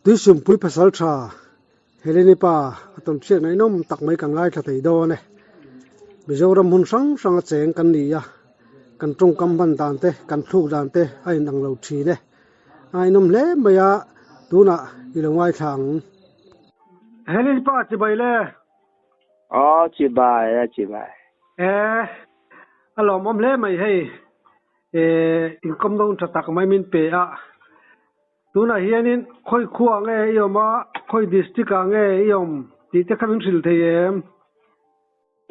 Tuisumpui pasaltha Heleni pa a tawn hriat ngaihnawm tak mai kan ngaithla thei dawn e. Mizoram hmun hrang hranga cheng kan ni a, kan tawngkam hman dan te, kan thluk dan te a inang lo thin e. A ngaihnawm hle mai a, tunah i lo ngaithla ang. Heleni pa chibai le. Aw chibai a chibai. E, a lawmawm hle mai hei. E, inkawm dawn tha tak mai min pe a. Tunah hianin khawi khuaah nge i awm a, khawi district ah nge i awm tih te kha min hrilh thei em?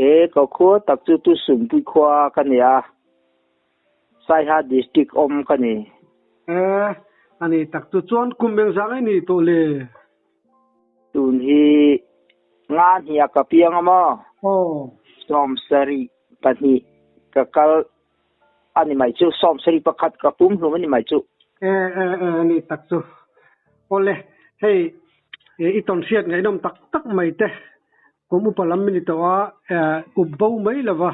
E, ka khua tak chu Tusumpui khua ka ni a, Saiha district awm ka ni. E, a ni tak chu chuan kum engzah nge ni tawh le? Tun hi nga hniah ka piang a maw? Aw. 72 ka kal a ni mai chu, 71 ka pum hlum a ni mai chu. E, e, e, a ni tak chu. Awle, hei i tawn hriat ngaihnawm tak tak mai te, kum upa lam min ni tawh a, e, up bo mai lova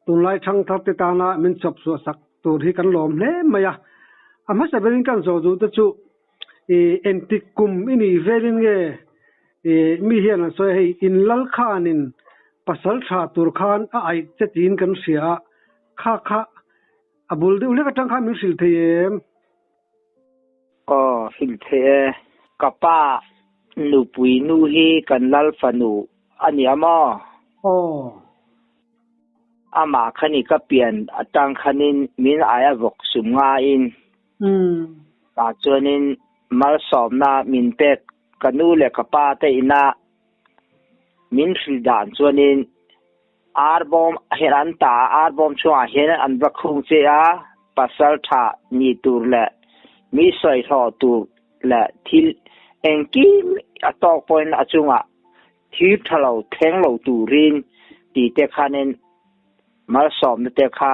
tunlai thangthar te tana min chawp chhuah sak tur hi kan lawm hle mai a. A hmasa berin kan zawh duh te chu i entik kum i nih velin nge i mi hian an sawi a, hei in lal khanin pasal tha tur khan a aih che tiin kan hria a, kha kha a bul deuh hlek atang khan min hrilh thei em? Aw, hrilh thei e. Ka pa nupui nu hi kan lal fanu a nia maw? Aw. Amah khani ka pian atang khanin min aia vawk sum ngaiin. Tah chuanin malsawmna min pek ka nu leh ka pa te ina min hrilh dan chuanin arbawm hian an ta a, arbawm chhungah hian an va khung che a, pasal tha ni tur leh mi sawi hlawh tur leh thil engkim a tawk pawhin a chungah thil tha lo thleng lo turin tih te khanin malsawmna te kha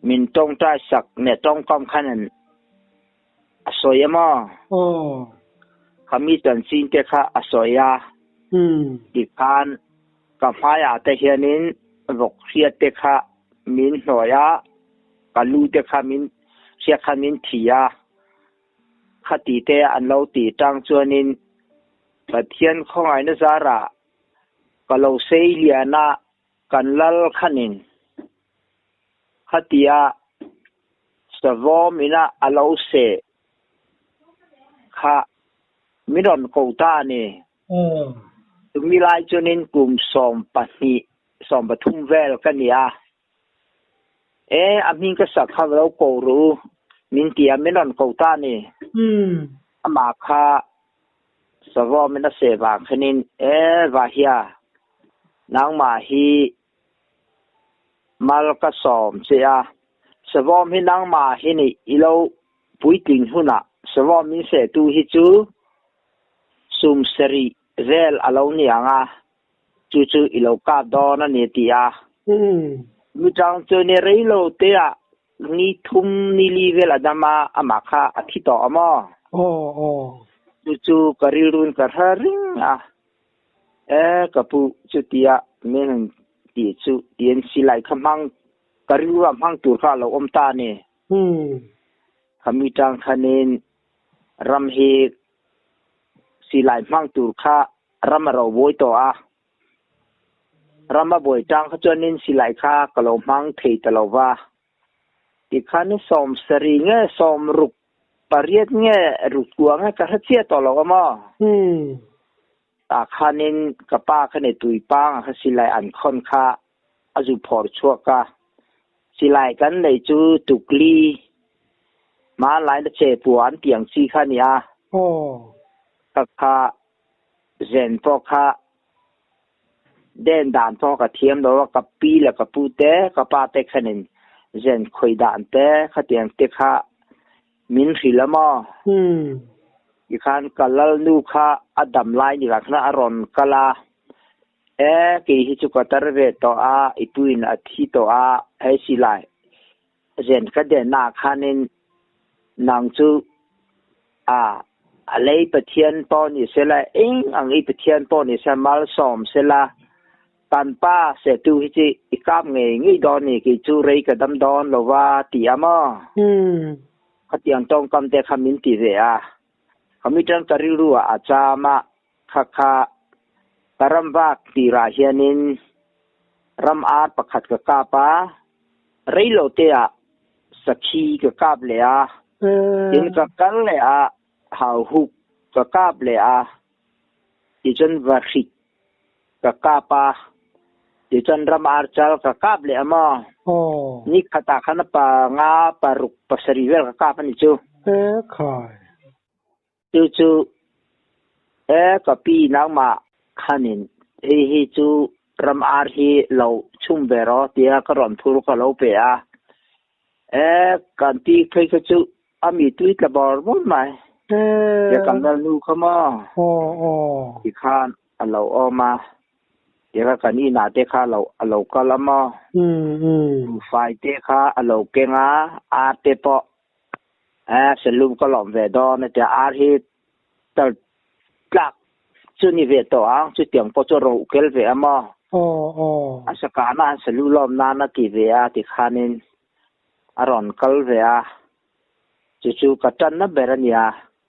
Min tawngtai sak leh tawngkam khan an a sawi a maw? Aw. Kha mi chanchin te kha a sawi a. Tikhan ka hmaiah te hianin vawk hriat te kha min hnawi a, ka lu te kha min hriat khan min thi a. Khati te an lo tih tang chuanin Pathian khawngaihna zarah ka lo sei lian a. Kan lal khanin khatia savawm ina a lo seh kha min rawn ko ta a ni. Chumi lai chuanin kum 12, 13 vel ka ni a. E, a hming ka sak kha va lo ko ru min ti a, min rawn ko ta a ni. Amah kha Savawm in a seh vang khanin, E Vahia, nangmah hi mal ka sawm che a, savawm hi nangmah hi nih i lo puitling hunah savawm min sehtu hi chu sum sarih vel a lo ni ang a, chu chu i lo kap dawn a ni a ti a. Mi chang chu ni rei lo te ah ni thum ni li vel a dam a, amah kha a thi tawh a maw? Aw aw. Chu chu ka rilruin ka hre ring a, e ka pu chutia min han tih chu tiin silai kha hmang ka rilrua hmang tur kha a lo awm ta a ni. Khami tang khanin ram hi silai hmang tur kha ram a ro buai tawh a, ram a buai tang kha chuanin silai kha ka lo hmang thei ta lo va, tikhan 78 nge 68 nge rukua nge ka hre chiah tawh lo a maw? Tah khanin ka pa kha ni tuipang a kha silai an khawn kha a zu phawr chhuak a, silai kan nei chu tukli hmanlai na che pua an tih ang chi kha a ni a, ka kha zen pawh kha den dan pawh ka thiam lo a, ka pi leh ka pu te ka pa te khanin zen khawi dan te khatiang te kha min hrilh a maw? Tikhan ka lalnu kha a dam lai ni vang khan a rawn kal a. E, kei hi chu ka tar ve tawh a, i puiin a thi tawh a, hei silai zen ka dennaah khanin nang chu a a lei Pathian pawh ni sela, eng ang i Pathian pawh ni sela, malsawm sela, kan pa sehtu hi chu i kap ngei ngei dawn ni, kei chu rei ka dam dawn lo va ti a maw? Khatiang tawngkam te kha min ti ve a. Khami tang ka rilru ah a cham a, kha kha ka ram vak tirah hianin ram ar pakhat ka kap a, reilo te ah sakhi ka kap leh a, tin ka kal leh a, hauhuk ka kap leh a, tichuan vahrit ka kap a, tichuan ram ar chal ka kap leh a maw? Ni khatah khan a panga, paruk, pasarih vel ka kap a ni chu. Ekhai. Chu chu e ka pi nangmah khanin hei hi chu ram ar hi lo chhum ve rawh tia ka rawn phur ka lo pe a. E kan pi phei kha chu a mi tui tla bawr bawr mai. Tia kan lal nu kha maw? Tikhan a lo awm a. Tia kan inah te kha lo a lo kal a maw? Buhfai te kha a lo keng a, ar te pawh e salum ka lawm ve dawn a tia ar hi tal tlak chu ni ve tawh ang chutiang pawh chu ro kel ve a maw? A sakahna an salu lawm nan a ti ve a tikhanin a rawn kal ve a, chu chu ka tanna ber a nia.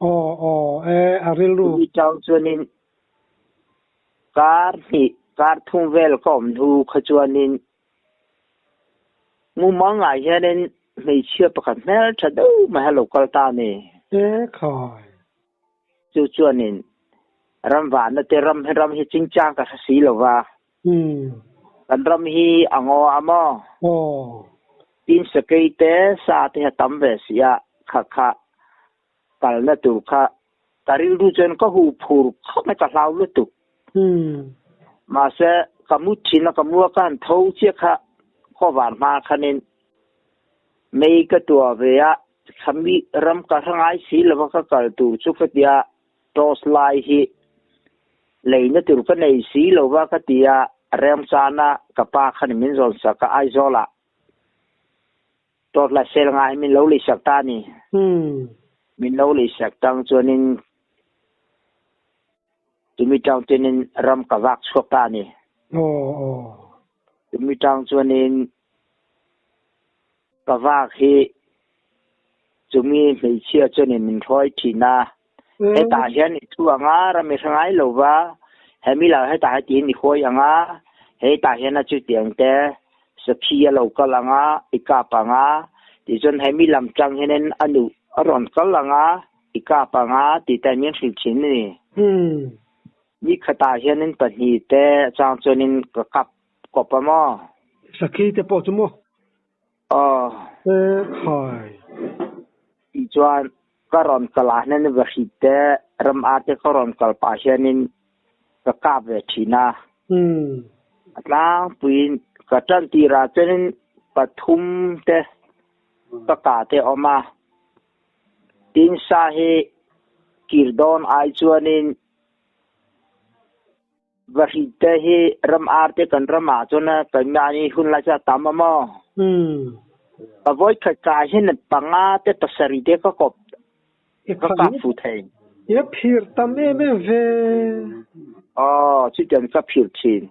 Aw aw e a rilru. Chumi chang chuanin kar hnih kar thum vel ka awm hnu kha chuanin mumangah hianin hmeichhia pakhat hmeltha deuh mai a lo kal ta a ni. E khai. Chu chuanin ramvahna te ram ram hi chingchang ka hre si lo va. Kan ram hi a ngaw a maw? Tin sakei te sa te hi a tam ve si a, kha kha kalna tur kha ka rilru chuan ka hu phur khawp mai ka hlau lutuk. Mahse ka mu thin a ka mu a ka han tho chiah kha khawvar hma khanin mei ka tuah ve a, khami ram ka hre ngai si lova ka kal tur chu ka tia Toss lai hi leina tur ka nei si lo va ka ti a, remchana ka pa khan min zawn sak a, Aizawlah toss lai sel ngai min lo lei sak ta a ni. Min lo lei sak tang chuanin chumi tang chuanin ram ka vak chhuak ta a ni. Chumi tang chuanin Ka vak hi chumi hmeichhia chuanin min hruai thin a, hetah hian i thu ang a, ram i hre ngai lo va, hemi lo hetah hi tiin i huai ang a, hetah hian a chutiang te sakhi a lo kal ang a, i kap ang a, tichuan hemi lam tang hianin a nuh a rawn kal ang a, i kap ang a tih te min hrilh thin a ni. Ni khatah hianin pahnih te chang chuanin ka kap kawp a maw? Sakhi te pawh chu maw? Aw. E khai. Tichuan ka rawn kal ah hian va hrit te ram ar te ka rawn kal pah hianin ka kap ve thin a. A tlangpuiin ka tan tirah chuanin pathum te ka kah te a awm a. Tin sa hi kir dawn ai chuanin Vahrit te hi ram ar te kan ram ah chuan kan mahni hun lai chu a tam a maw? Ka vawi khat ka hian panga te pasarih te ka kawp ka kap fu thei. I phir tam em em ve. Aw chutiang ka phir thin.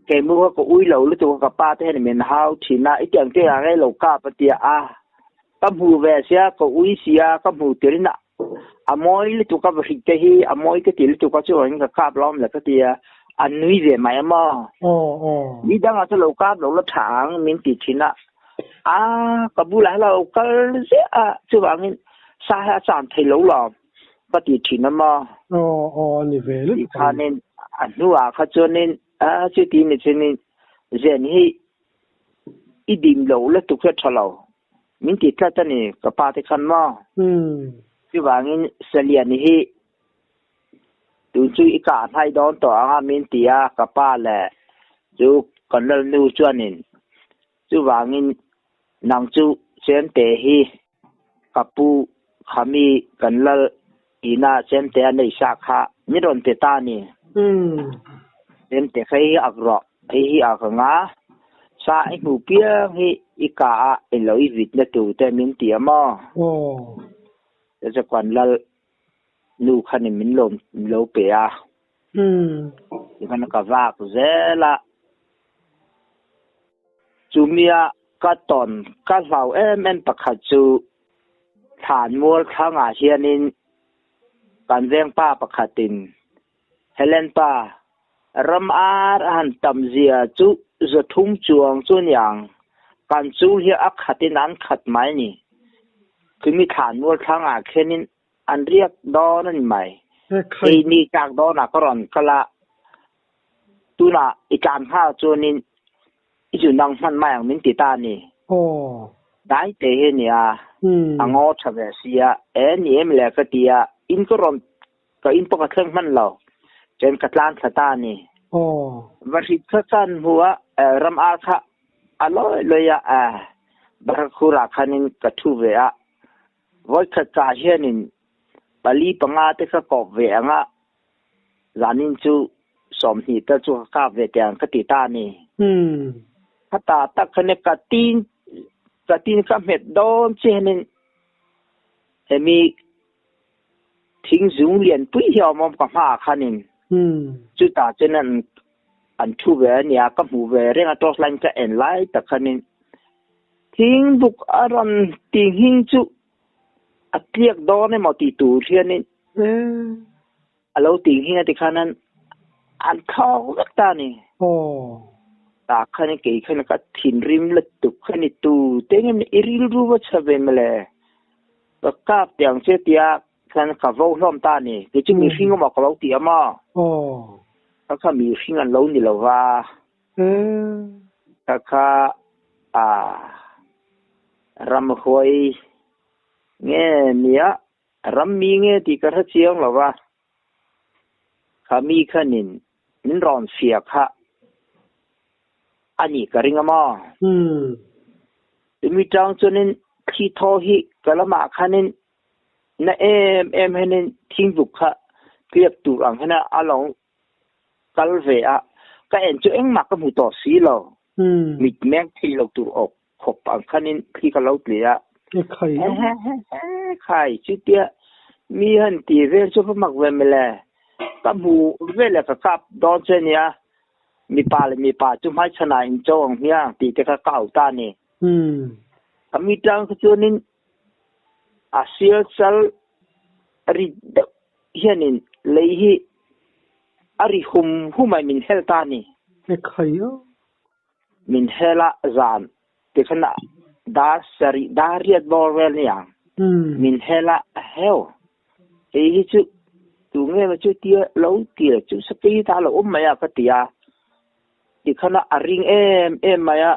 Kei mu kha ka ui lo lutuk a ka pa te hian min hau thin a i tiang te ah rei lo kap a tia a ka hmu ve sia ka ui sia ka hmu tirin a A mawi lutuk a vahrit te hi a mawi ka ti lutuk a chuangin ka kap lo awm le ka ti a, a nui ve mai a maw? Ni dangah chu lo kap lo la tha ang min ti thin a, a ka bulah hian a lo kal ziah a chuvangin sa hi a chan thei lo lawm ka ti thin a maw? Tikhanin a hnuah kha chuanin a chuti ni chuanin zen hi i dim lo lutuk hi a tha lo. Min ti tlat a ni, ka pa te khan maw? Chuvangin Salian hi tun chu i kah hnai dawn tawh ang a min ti a, ka pa leh chu kan lalnu chuanin chuvangin nang chu chemte hi ka pu khami kan lal ina chemte a nei sa kha min rawn pe ta a ni. Chemte kha hi ak rawh, hei hi ak ang a, sa i hmu piang hi i ka a i lo i vit na tur te min ti a maw? Chu chu kan lal nu khanin min lo lo pe a. Tikhan ka vak zel a. Chumia ka tawn ka hlau em em pakhat chu. Thlanmual thlangah hianin kan veng pa pakhatin Helen pa ram ar a han tam zia chu 300 chuang chu niang kan chul hi a khatin an khat mai ni. Chumi thlanmual thlangah khianin an riak dawn a ni mai. Hei ni tlak dawnah ka rawn kal a, tunah i tlan nghal chuanin i zu nang hman mai ang min ti ta a ni. Dai te hi a nia, a ngaw tha ve sia, e ni em le ka ti a, in ka rawn ka in pawh ka thleng hman lo, chuan ka tlan thla ta a ni. Va hrit kha kan hmu a, ram ar kha a lawi lawi a, Barakhurah khanin ka thu ve a, Vawikhat kah hianin pali panga te ka kawp ve ang a, zanin chu 20 tal chu ka kap ve teh ang ka ti ta a ni. Khata tak khan ka tin ka tin ka hmet dawn che hianin hemi thing zung lianpui hi a awm awm ka hmaah khanin chutah chuan an an thu ve a nia ka hmuh ve reng a torch line ka en lai tak khanin Thing buk a rawn ti nghing chu a tliak dawn emaw tih tur hianin a lo ti nghing a tikhan an thlawk vek ta a ni. Tah khan kei khan ka thinrim lutuk kha ni tu te nge i rilru va chhe ve mawle ka kap teh ang che tia khan ka vo hlawm ta a ni. Kei chu mihring emaw ka lo ti a maw? Ka kha mihring an lo ni lo va. Ka kha a ramhuai nge nia rammi nge tih ka hre chiang lo va, kha mi khanin min rawn fia kha a nih ka ring a maw? Tumi tang chuanin thli thaw hi ka lamah khanin na em em hianin thingbuk kha tliak tur ang hian a lo kal ve a, ka en chu engmah ka hmu tawh si lo. Mit meng thei lo tur awk khawp ang khanin thli ka lo tli a. Khai chutia mi han ti vel chu va mak ve mawle. Ka hmu veleh ka kap dawn che nia, mipa leh mipa chu hmaichhanah in cho ang hmiang tih te kha ka au ta a ni. Ka mi tang kha chuanin a sial chal ri deuh hianin lei hi a ri hum hum a min hel ta a ni. Min hel a zan tikhan dar sarih dar riat bawr vel nia min hel a heu hei hi chu tu nge maw chu tia lo tia chu sakei ta lo awm mai a ka ti a tikhan a ring em em mai a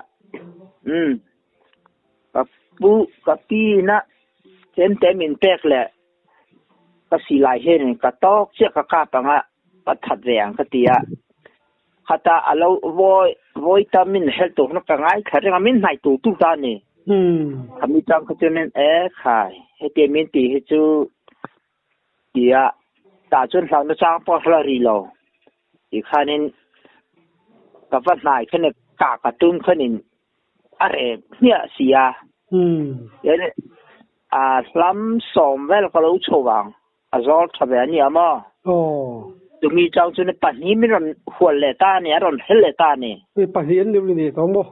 umm ka pu ka pi na chemte min pek leh ka silai hianin ka tawk chiah ka kap ang a, ka that ve ang ka ti a. Khata a lo vawi vawi tam min helh tur kha ka ngaithla reng a, min hnaih tur tur ta a ni. Khami tang kha chuanin e khai hetiang min tih hi chu ti a, tah chuan hlauhna chang pawh a la ri lo. Tikhanin ka va hnai khan ka ka tum khanin a reh hmiah si a. A hlam sawm vel ka lo chho vang a zawl tha ve a nia maw? Chumi chang chuan pahnih min rawn hual leh ta a ni, a rawn hel leh ta a ni. Pahnih an lo ni leh tawh maw?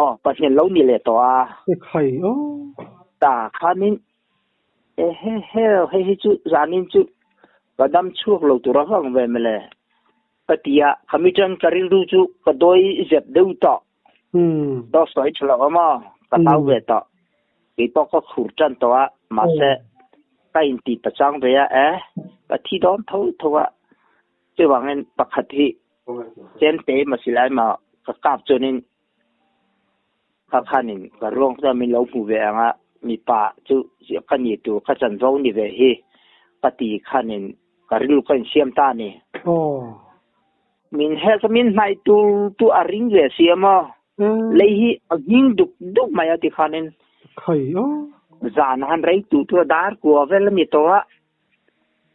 Aw, pahnih an lo ni leh tawh a. Khai aw. Ta khanin ehe hel hei hi chu zanin chu ka dam chhuak lo tur a vang ve mawle ka ti a, khami tang ka rilru chu ka dawi zep deuh tawh. Daw sawi tha lo a maw? Ka hlau ve tawh. Kei pawh ka khur tan tawh a, mahse ka inti pachang ve a, e ka thi dawn tho tho a. Chuvangin pakhat hi chemte emaw silai emaw ka kap chuanin ka khanin ka ruang chuan min lo hmu ve ang a, mipa chu ka ni tur ka chanvo ni ve hi ka ti khanin ka rilru ka insiam ta a ni. Min helh kha min hnaih tur chu a ring ve si a maw? Lei hi a nghing duk duk mai a tikhanin zan han rei tu tur a dar kua vel a ni tawh a,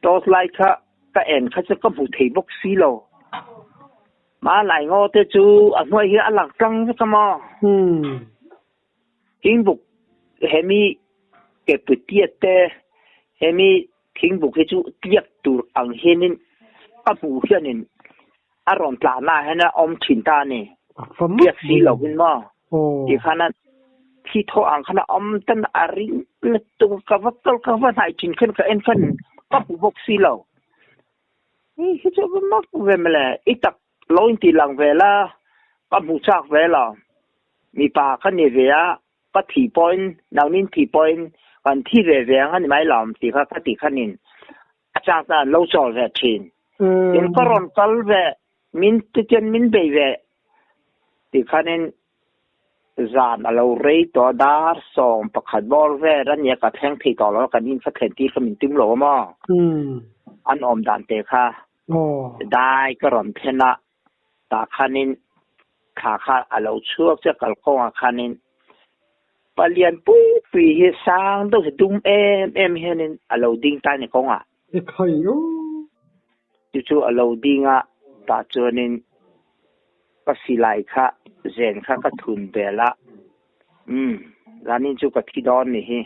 torch light kha ka en kha chu ka hmu thei bawk si lo. Hmanlai ngaw te chu a hnuai hi a lang tlang vek a maw? Thingbuk hemi kepui tiat te hemi thingbuk hi chu tliak tur ang hianin ka hmuh hianin a rawn tlahna ah hian a awm thin ta a ni. Tliak si lovin maw? Tikhan a Thli thaw ang khan a awm tan a ring lutuk a, ka va kal ka va hnaih thin khan ka en khan ka hmu bawk si lo. Hei hi chu va mak ve mawle, i tak lo inti lang ve la, ka hmu chak ve lo. Mipa ka ni ve a, ka thi pawhin, naunin thi pawhin kan thi ve ve ang a ni mai lo tih kha ka ti khanin a chak chuan an lo chawl ve thin. Tin ka rawn kal ve, min tichuan min bei ve tih khanin Zan a lo rei tawh a, dar 11 bawr vel a nia ka thleng thei tawh lo a, kan in kha thlen tir kha min tum lo a maw? An awm dan te kha dai ka rawn thlen a, tah khanin thla kha a lo chhuak chiah kalkawngah khanin palian pui pui hi sang deuh hi dum em em hianin a lo ding ta a ni kawngah. Chu chu a lo ding a, tah chuanin Ka silai kha zen kha ka thun bel a, umm, zanin chu ka thi dawn ni hi.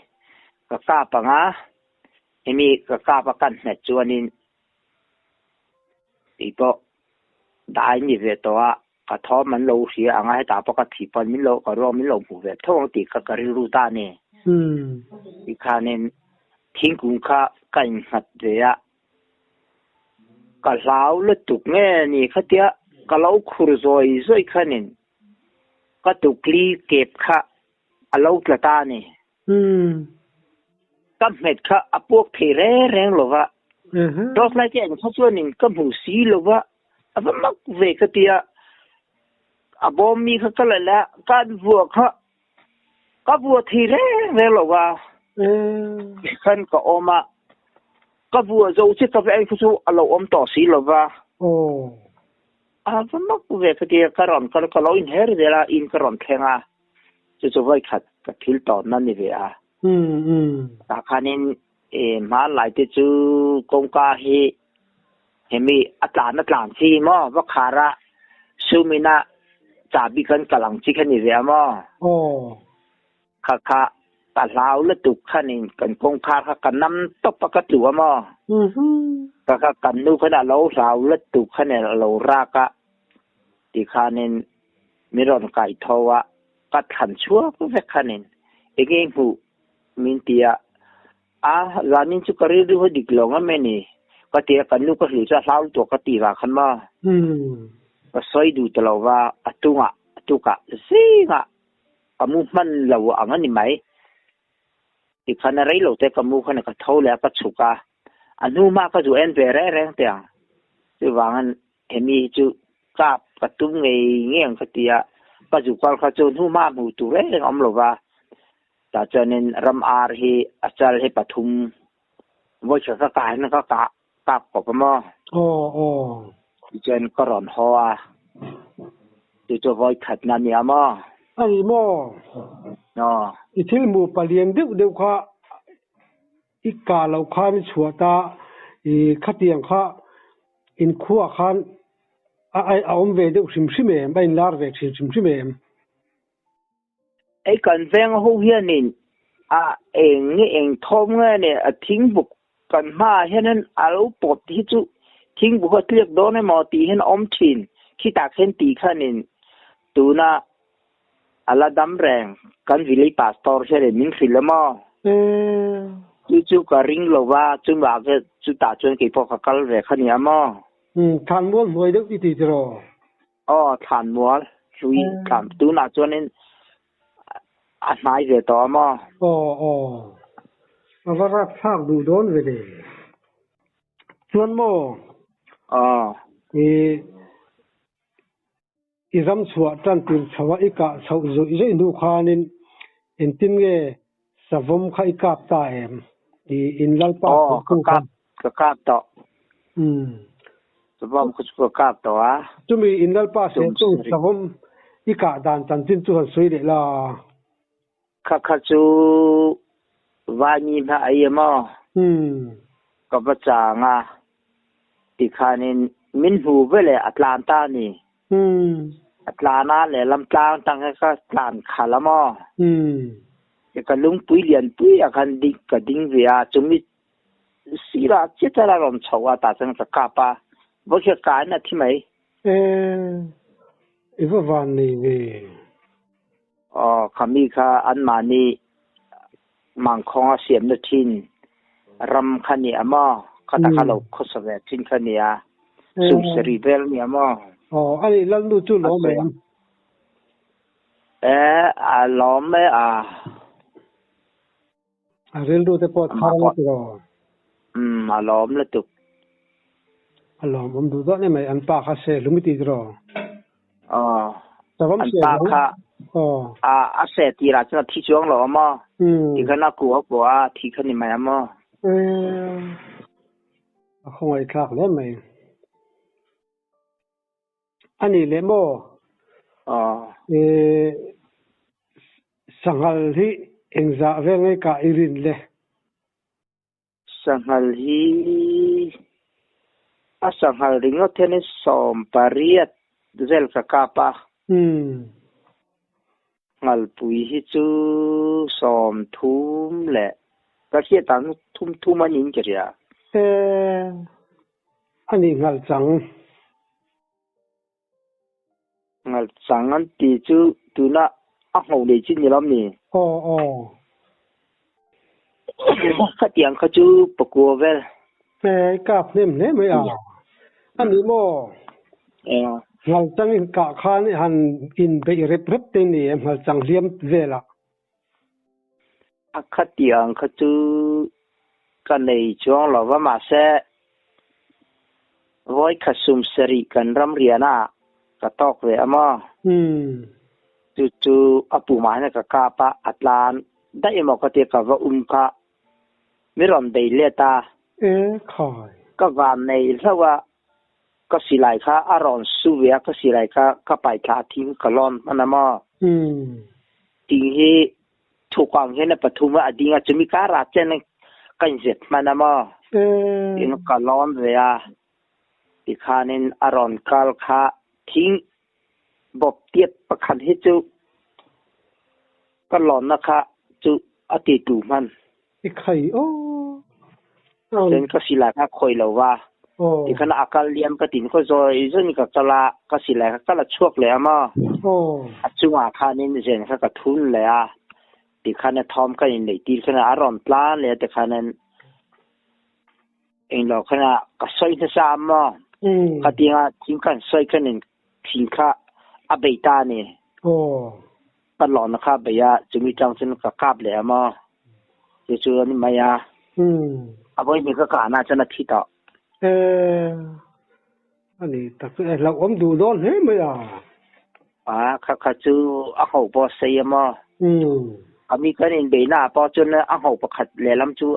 Ka kap ang a, hemi ka kap a kan hmet chuanin tih pawh dai ni ve tawh a, ka thawm an lo hria ang a, hetah pawh ka thi pawn min lo, ka ruang min lo hmuh ve tho ang tih kha ka rilru ta a ni. Tikhanin thingkung kha ka innghat ve a. Ka hlau lutuk nge ni khatia ka lo khur zawi zawi khanin ka tukli kep kha a lo tla ta a ni. Ka hmet kha a puak thei reng reng lo va, torchlight te ang kha chuanin ka hmu si lo va, a va mak ve khatia a bawm mi kha ka la la, ka an vua kha ka vua thei reng reng lo va, tikhan ka awm a. Ka vua zo che ka va en kha chu a lo awm tawh si lo va. A va mak ve ka ti a, ka rawn kal ka lo inher zel a, in ka rawn thleng a, chu chu vawi khat ka thil tawnna ni ve a. Tah khanin hmanlai te chu kawngka hi hemi a tlan a tlan chi maw va khar a, sumina chahbi kan kal ang chi kha ni ve a maw? Kha kha ka hlau lutuk khanin kan kawngkhar kha ka nam tawp a ka tlu a maw? Kha kha kan nu khan a lo hlau lutuk khanin a lo rak a tikhanin min rawn kaih tho a, ka thlan chhuak vek khanin enge i hmuh min ti a, a zanin chu ka rilru hi dik lo ngam e ni ka ti a, kan nu ka hluh chu a hlau lutuk a ka ti vang khan maw? Ka sawi duh ta lo va, a tungah a tukah zingah Ka mu hman lo ang a ni mai. Tikhan a rei lo te ka mu khan ka tho leh a ka chhuk a, a hnu hma ka zu en ve reng reng teh ang. Chuvangin hemi hi chu kap ka tum ngei ngei ang ka ti a, ka zu kal kha chu hnu hma hmu tur reng reng a awm lo va. Tah chuanin ram ar hi a chal hi pathum vawikhat ka kah hian ka kah kap kawp a maw? Aw aw. Tichuan ka rawn haw a, chu chu vawi khatna a nia maw? A ni maw? Aw. I thil hmuh palian deuh deuh kha i kah loh khan i chhuah ta, i khatiang kha inkhuah khan a awm ve deuh hrim hrim em? A inlar ve thin hrim hrim em? Hei kan veng ho hianin a eng nge eng thawm nge ni a thingbuk kan hmaah hianin a lo pawt hi chu thingbuk a tliak dawn emaw tih hian a awm thin khitah khian tih khanin tuna a la dam reng kan village pastor hianin min hrilh emaw chu chu ka ring lo va chumah chutah chuan keipawh ka kal ve kha nia maw. Thlanmual hnuai deuh i ti tiraw? Aw, Thlanmual hlui thlan tunah chuanin a hnai ve tawh a maw? Aw, aw. A va rat thlak duh dawn ve le. Chuan maw? Aw. I i ram chhuah tan tir chho a i kah chhoh zawih zawih hnu khanin engtin nge savawm kha i kap ta em? I inlalpa Aw, ka kap Ka kap tawh. Umm. Savawm kha chu ka kap tawh a. Chumi in Lalpa Sehtu savawm i kah dan chanchin chu han sawi leh la. Kha kha chu Vaimi hma ai em aw? Umm. Ka va chang a, tikhanin min hmu ve leh a tlan ta a ni. Umm. A tlan a lehlam tlang tang kha ka tlan khalh a maw? Umm. Ka lungpui lianpui ah khan ding ka ding ve a, chumi Sirah chiah chuan a rawn chho a, tah chuan ka kap a, vawikhat ka in a thi mai. E, i va van nei ve. Aw khami kha anmahni mangkhawng a siamna thin ram kha ni a maw? Khata kha lo khawsa ve thin kha ni a, sumsarih vel a ni a maw? Aw a nih Lalnu chu lawm em? E a lawm e a. A rilru te pawh thar a ti lo. Umm a lawm lutuk. A lawm awm duh dawn emai an pa kha se hlum i ti tiraw? Aw. Savawm An se pa hlum. kha Aw. a a se tirah chuan a thi chuang lo a maw? Umm. Tikhan a kuh a kuah a, thi kha ni mai a maw? Eee. A khawngaihthlak hle mai. A nih leh maw? Aw. Eee. Sanghal hi engzah vel nge kah i rin le? Sanghal hi a sanghal ringawt hian in 18 vel ka kap a. Nghalpui hi chu 30 leh ka hriat ang thum thum a niin ka hria. Ee, a nih nghal chang. Ngal chang an ti chu tuna a ngho nei chi ni lo mi? Aw aw. Khatiang kha chu pakua vel. Ee kap hnem hle mai a. A ni maw? Ee. Ngal chang in kah khan i han in beih rep rep te ni em ngal chang hliam velah? A khatiang kha chu ka nei chuang lo va mahse vawi khat sum sarih kan ram rian a ka tawk ve a maw? Chu chu a pumah hian ka kap a, a tlan daih emaw ka tia ka va um kha mi rawn bei let a. E khai. Ka van nei hlauh a, ka silai kha a rawn su ve a, ka silai kha ka paithla a thing ka lawn hman a maw? Ting hi thuk ang hian a pathum a ding a, chumi karah chen ka inzep hman a maw? Tin ka lawn ve a, tikhanin a rawn kal kha thing bawp tiat pakhat hi chu ka lawnna kha chu a ti tu hman. I khai aw. Chuan ka silai kha khawi lo va. Tikhan a kal liam ka tin khaw zawi zawiin ka kal a, ka silai kha ka la chhuak leh a maw? A chungah khanin zen kha ka thun leh a, tikhan a thawm ka inneih tir khan a rawn tlan leh a tikhanin englo khan a ka sawi hmasa a maw? Khatinga thing kan sawi khanin thing kha a bei ta a ni. Ka lawna kha a bei a, chumi tang chuan ka kap leh a maw? Chu chu a ni mai a. A vawi hnih ka kahna chuan a thi tawh. Ee, a ni tak chu e, hlauhawm duh dawn hle mai a. A, kha kha chu a ngho pawh a sei a maw? A mi kan inbeihna ah pawh chuan a ngho pakhat lehlam chu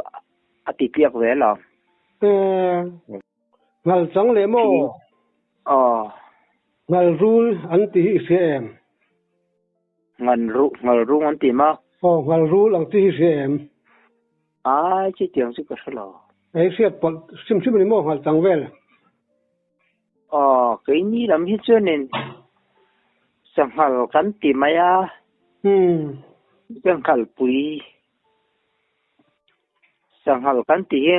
a ti tliak ve lo. Ee, ngal chang leh maw? Aw. Ngal rul an ti hi i hria em? Ngan ru, ngal rung an ti maw? Aw, ngal rul ang chi hi hria em? Ai, chutiang chu ka hre lo. Ei hriat pawlh hrim hrim a ni maw ngal chang vel? Aw, keini lam hi chuanin sanghal kan ti mai a. Umm. Sanghal pui, sanghal kan ti hi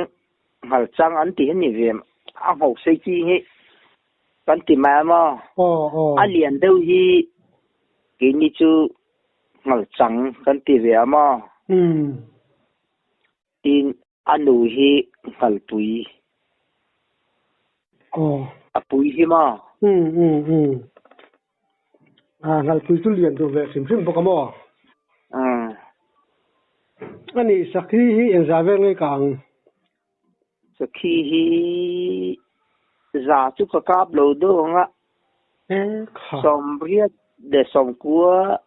ngal chang an ti hi ni ve, a ngho sei chi hi. Kan ti mai a maw? A lian deuh hi keini chu ngal chang kan ti ve a maw? Tin, a nu hi ngalpui. A pui hi maw? Ngalpui chu lian duh ve hrim hrim bawk a maw? A nih sakhi hi engzah vel nge ka ang? Sakhi hi za chu ka kap lo deuh ang a, 80 leh 90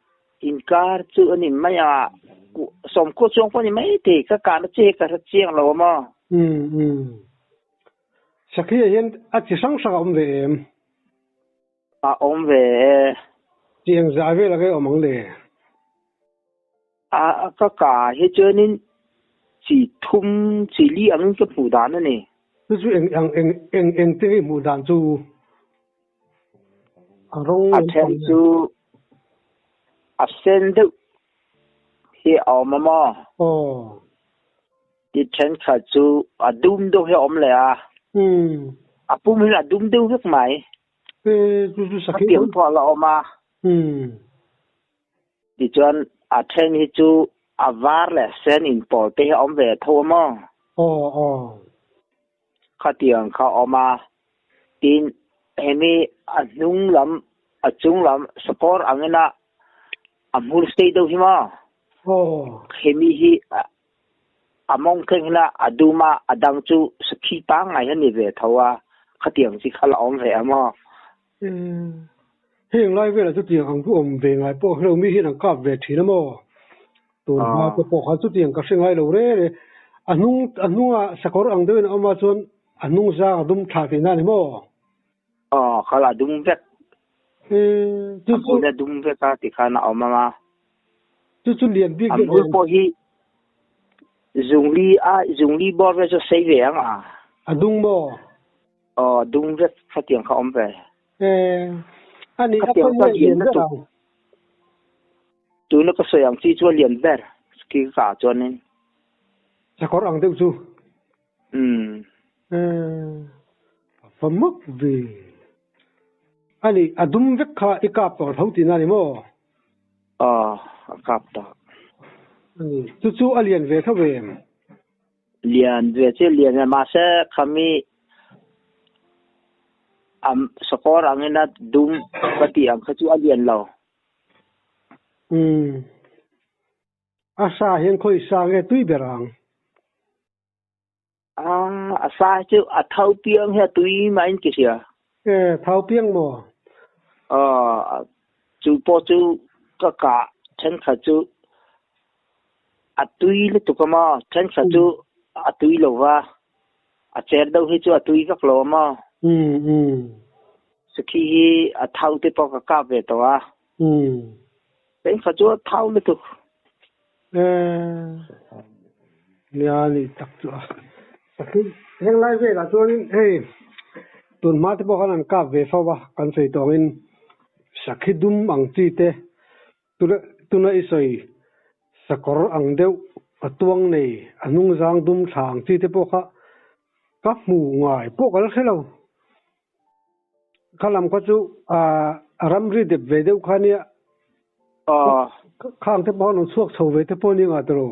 inkar chu a ni mai a, 90 chuang pawh a ni mai thei, ka kahna che hi ka hre chiang lo a maw? Sakhi ah hian a chi hrang hrang a awm ve em? A awm ve e. Chi engzah vel ang e awm ang le? A ka ka hi chuanin chi thum chi li angin ka hmuh dan a ni. Chu chu eng ang eng eng eng te nge hmuh dan chu? A rawng A then chu a sen deuh hi a awm a maw? Aw. Ti thenkhat chu a dum deuh hi a awm leh a. Umm. A pum hi a dum deuh vek mai. Ee chu chu sakhi. A piang pawh a la awm a. Umm. Tichuan a then hi chu a var leh sen inpawl te hi a awm ve tho a maw? Aw aw. Khatiang kha a awm a. Tin, hemi a hnung lam, a chung lam sakawr angina a hmur sei deuh hi maw? Aw. Hemi hi a mawng thleng hian a dum a, a dang chu sakhi pangngai hi a ni ve tho a, khatiang chi kha la awm ve a maw? Heng lai velah chutiang ang chu awm ve ngai pawh hrelo mi hian an kap ve thin a maw? Tun hma te pawh khan chutiang ka hre ngai lo re re. A hnung a hnunga sakawr ang deuhin a awm a chuan a hnung zang a dum thla tihna a ni maw? Aw, kha la dum vek. A hmul a dum vek a tikhan a awm a. Chu chu lian bik A hmul pawh hi zungli a zungli bawr vel chu a sei ve ang a. A dung maw? Aw dung vek khatiang kha awm ve. Eh, ani a khawi nge lian ber ang? Tuna ka sawi ang chi chu a lian ber khi ka ah chuanin. Sakawr ang deuh chu. Umm. Eh, a va mak ve. Ani a dum vek kha i kap tawh tho tihna a ni maw? Aw, a kap tawh. Ani, chu chu a lian ve tho em? Lian ve chu lian ve mahse khami a sakawr angin a dum ka tih ang kha chu a lian lo. Umm. A sa hian khawi sa nge tui ber ang? Ah, a sa hi chu a thau piang hi a tui mah in ki hria. E, thau piang maw? Aw, chu pawh chu ka kah thenkhat chu A tui lutuk a maw? Thenkhat chu a tui lo va, a cher deuh hi chu a tui vak lo a maw? Sakhi hi a thau te pawh ka kap ve tawh a. Thenkhat chu a thau lutuk. Nia ni tak chu a. Sakhi heng lai velah chuanin hei tun hma te pawh khan an kap ve fo a, kan sawi tawh angin sakhi dum ang chi te Tuna i sawi sakawr ang deuh a tuang nei a hnungzang dum thla ang chi te pawh kha ka hmu ngai pawh ka la hre lo. Kha lam kha chu a ramri dep ve deuh kha nia khang te pawh an rawn chhuak chho ve te pawh a ni ngah tawh lo.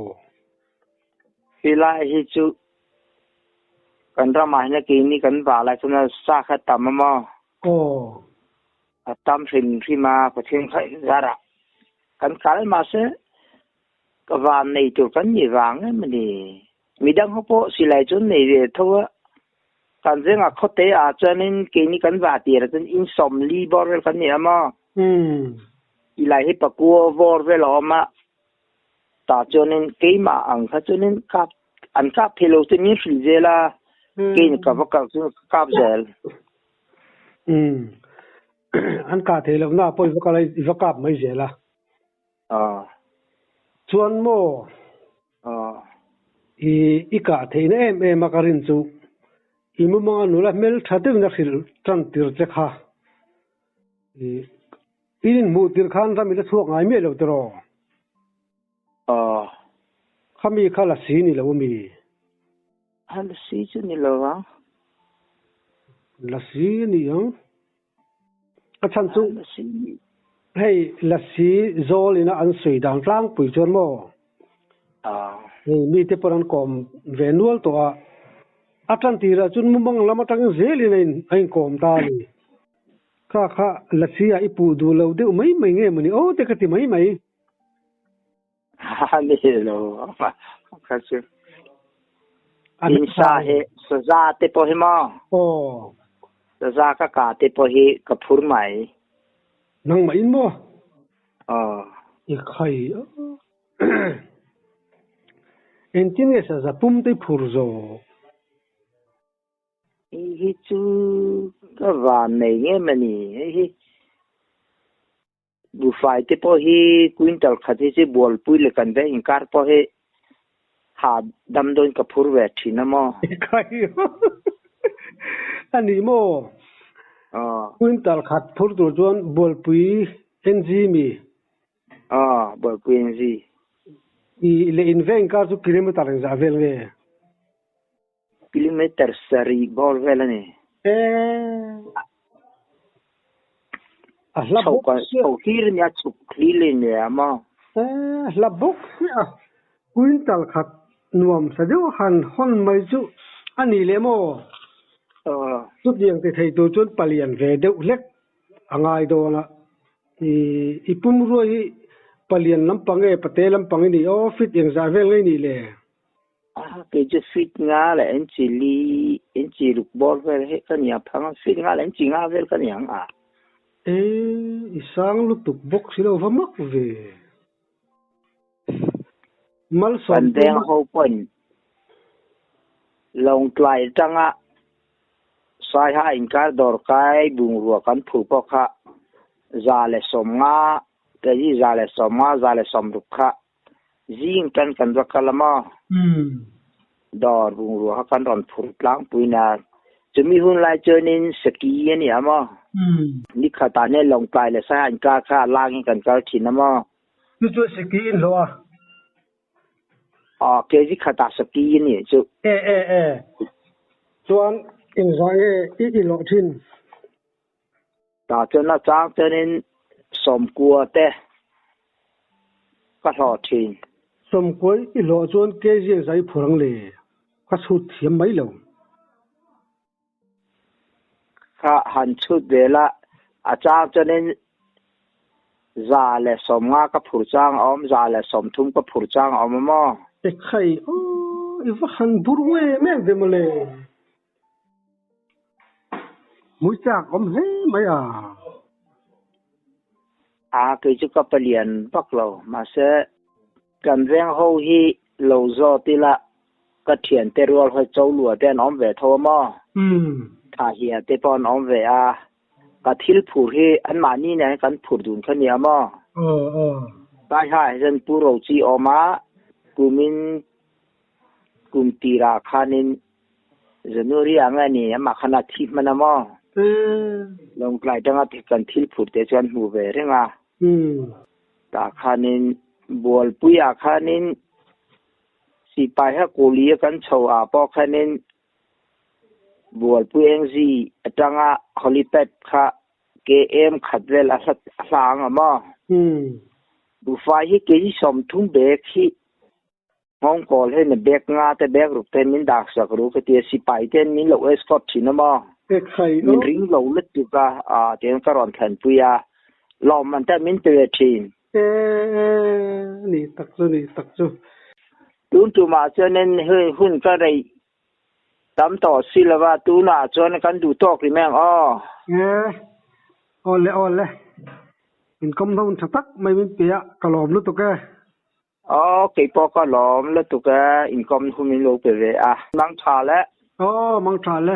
Helai hi chu kan ramah hian keini kan vah lai chuan sa kha tam a maw? Aw. A tam hrim hrim a, Pathian kha inzarah kan kal mahse ka van nei tur kan ni vang em a ni. Midang ho pawh silai chu an nei ve tho a, kan zengah khawte ah chuanin keini kan vah tir ah chuan in sawmli bawr vel kan ni a maw? Silai hi pakua vawr vel a awm a, tah chuanin keimah ang kha chuanin kap an kap thei lo chu min hrilh zel a, keini ka va kal chu ka kap zel. Umm. An kah theih loh na pawh i va kal a, i va kap mai zel a. Aw. Chuan maw? Aw. I i kah theihna em em a ka rin chu i mumanga nula hmel tha deuhin a hrilh tan tir che kha. I i inhmuh tir khan ram i la chhuak ngai miah lo tiraw? Aw. Khami kha la si ni lo ami? A la si chu ni lo ang. La si a ni ang. A chhan chu hei la si zawl ina an sawi dan tlangpui chuan maw? Hei mite pawn an kawm ve nual tawh a, a tan tirah chuan mumang lam atangin zelin a inkawm ta a ni. Kha kha la si ah i puh duh lo deuh mai mai nge mawni aw te ka ti mai mai. A ni lo kha chu. In sa hi saza te pawh hi maw? Aw. Saza ka ka te pawh hi ka phur mai. Nangmah in maw? Aw. I khai. Engtin nge saza pum te i phur zawh? Hei hi chu ka van nei nge mawni hei hi. Buhfai te pawh hi quintal khat hi chu bualpui leh kan veng inkar pawh hi ha dam dawn ka phur ve thin a maw? A ni maw? Quintal khat phur tur chuan bualpui NG mi? Aw, bualpui NG. I leh in veng inkar chu kilometer engzah vel nge? Kilometer sarih bawr vel a ni. A hla bawk sia. Chho hlir a nia, chhuk hlir a nia maw? Hla bawk si a, quintal khat nuam sa deuh han hawn mai chu a ni leh maw? Chutiang ti thei tur chuan palian ve deuh hlek a ngai dawn a. I pumrua hi palian lampang nge pate lampang i nih aw fit engzah vel ngei nih le? Kei chu fit nga leh inchi li inchi ruk bawr vel hi ka nia phang a, fit nga leh inchi nga vel ka ni ang a. E, i sang lutuk bawk si lo va mak ve. Malsawm Kan veng ho pawhin Lawngtlai atanga Saiha inkar dawrkai bungrua kan phur pawh kha 150, kg 150, 160 kha Zing tan kan va kal a maw? Dawr bungrua kha kan rawn phur tlangpui na. Chumi hun lai chuanin seki a ni a maw? Ni khatah hian Lawngtlai leh Saiha inkar kha a langin kan kal thin a maw? Chu chuan seki in hlawh a? Aw, kg khatah seki a ni chu. E e e. Chuan engzah nge i i hlawh thin? Tah chuan a chang chuanin sawmkua te ka hlawh thin. Sawmkua i hlawh chuan kg ang zai phur ang le, ka chhut thiam mai lo. Kha han chhut ve la, a chang chuanin 150 ka phur chang a awm, 130 ka phur chang a awm a maw? Ekhai aw, i va han bur em em ve mawle. Hmui chak awm hle mai a. A kei chu ka palian vak lo, mahse kan veng ho hi lo zawt ila ka thiante rual hawi cho lua te an awm ve tho a maw? Thahia te pawh an awm ve a, ka thil phur hi anmahni nen kan phur dun kha nia maw? Taiha hian Pu Rochi awm a, kumin Kum tirah khanin January ah nge ni amah khan a thi hman a maw? Lawngtlai tanga kan thil phur te chuan hmu ve reng a. Tah khanin Bualpui ah khanin Sipai ha Kuli a kan chho ah pawh khanin Bualpui Engzi atanga Helipad kha KM khat vel a hla ang a maw? Buhfai hi kg 30 bag hi Nghawngkawl hian a bag nga te bag ruk te min dak sak ru ka ti a, sipai te hian min lo escort thin a maw? Min ring lo lutuk a, ah tihian ka rawn thlenpui a, lawmman te min pe ve thin. E ni tak chu ni tak chu. Tun tumah chuanin hei hun ka reih tam tawh si lova, tunah chuan kan duh tawk rih mai ang aw. E awle awle, inkawm ho tha tak mai min pe a, ka lawm lutuk e. Aw, kei pawh ka lawm lutuk e, inkawm hun min lo pe ve a. Mang tha le. Aw, mang tha le.